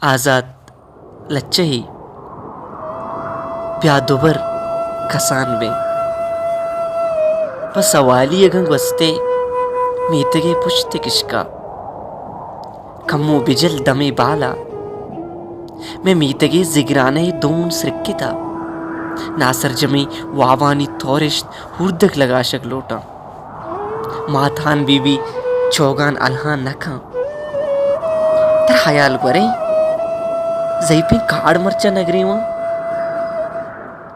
آزات لچہی، بیا دوبر کسان بیں۔ پہ سوالی اگاں گوستے، میتگے پشت کشکا۔ کمو بجل دمے بالا، مئے میتگے زگرانئے دون سرکتا۔ ناسرجمیں وابانی تورشت ہردگ لگاشگ لوٹاں۔ ماتان بی بی چوگان الہان نہ کن۔ ترا ہیال گوریں، زیپیں کاڑ مرچا نگریواں۔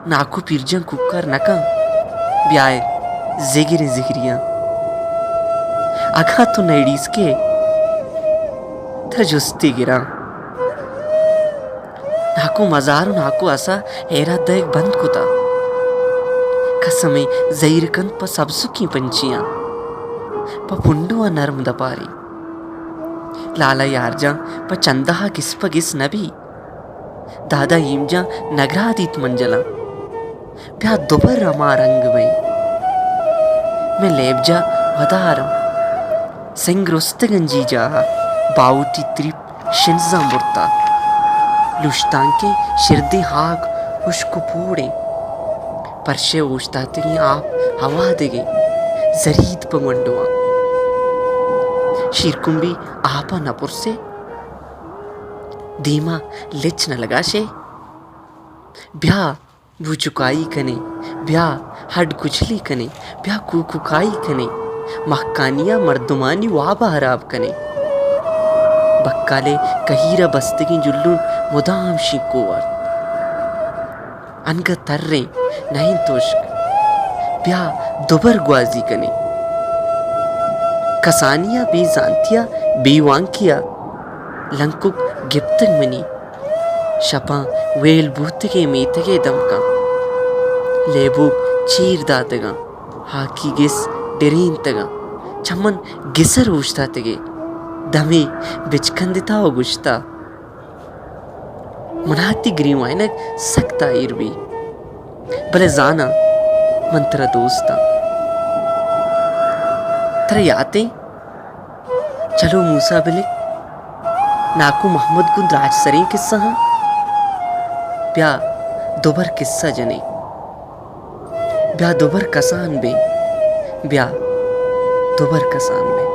ناکو پیرجان کوکار نہ کن۔ بیائے زگریں زگریاں۔ اگاں تو نیڑیس کے، ترا جستی گراں۔ ناکو مزار و ناکو اسا حیرات دئیگ بند کتا۔ کسمیں زہیر کنت پہ سبزکیں پنچیاں، پہ پنڈواں نرم دپاری۔ لالا یارجان پہ چندہا گس پہ گس نبی۔ دادا ایمجان نگرادیت منجلاں۔ بیا دوبر ہما رنگ بئیں۔ مئے لیبجا ودارم۔ سنگ رستگنجی جاہا باہوٹی تریپ شنزاں برتا۔ لوشتانکیں شردیں ہاک ہشک و پوڑیں۔ پرشے اوشتاتگیں آپ ہوادگیں۔ زرید پہ گونڈواں۔ شیرکنبی آپا نہ پرسے۔ دیما لچ نہ لگاشے۔ بیا بوچکائی کنیں، بیا ہڈ کچلی کنیں، بیا کوکوکائی کنیں، مہکانیا مردمانی وابا ہراب کنیں۔ بکالے کہیرا بستگیں جلون مدام شینکو وارت۔ انگہ تریں، نہ انت ہشک۔ بیا دوبر گوازی کنیں۔ کسانیا بے زانتیا، بے وانکیا لنکک گپتگ منی۔ شپاں ویل بوتگیں میتگے دمکاں۔ لیبوک چیر داتگاں۔ ہاکی گس ڈرینتگاں۔ چمن گسر اوشتاتگے۔ دمے بچکندتا و گوشتا، منا تئی گریوائینگ سک تاہیر بی، بلے زاناں من ترا دوست آں۔ ترا یاتیں؟ چلو موسیٰ بلک، ناکو محمد گوں دراج سریں قصہ ہاں۔ بیا دوبر قصہ جنیں۔ بیا دوبر کسان بیں۔ بیا دوبر کسان بیں۔